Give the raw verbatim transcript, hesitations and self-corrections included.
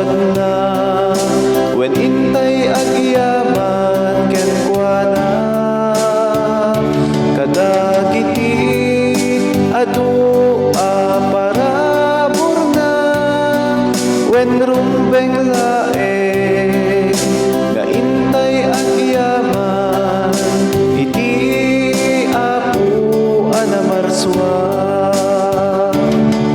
na, wen intay agyaman kenkuana. Kadagiti adu a paraburna, wen rumbeng laeng nga intay agyaman iti Apo a namarsua.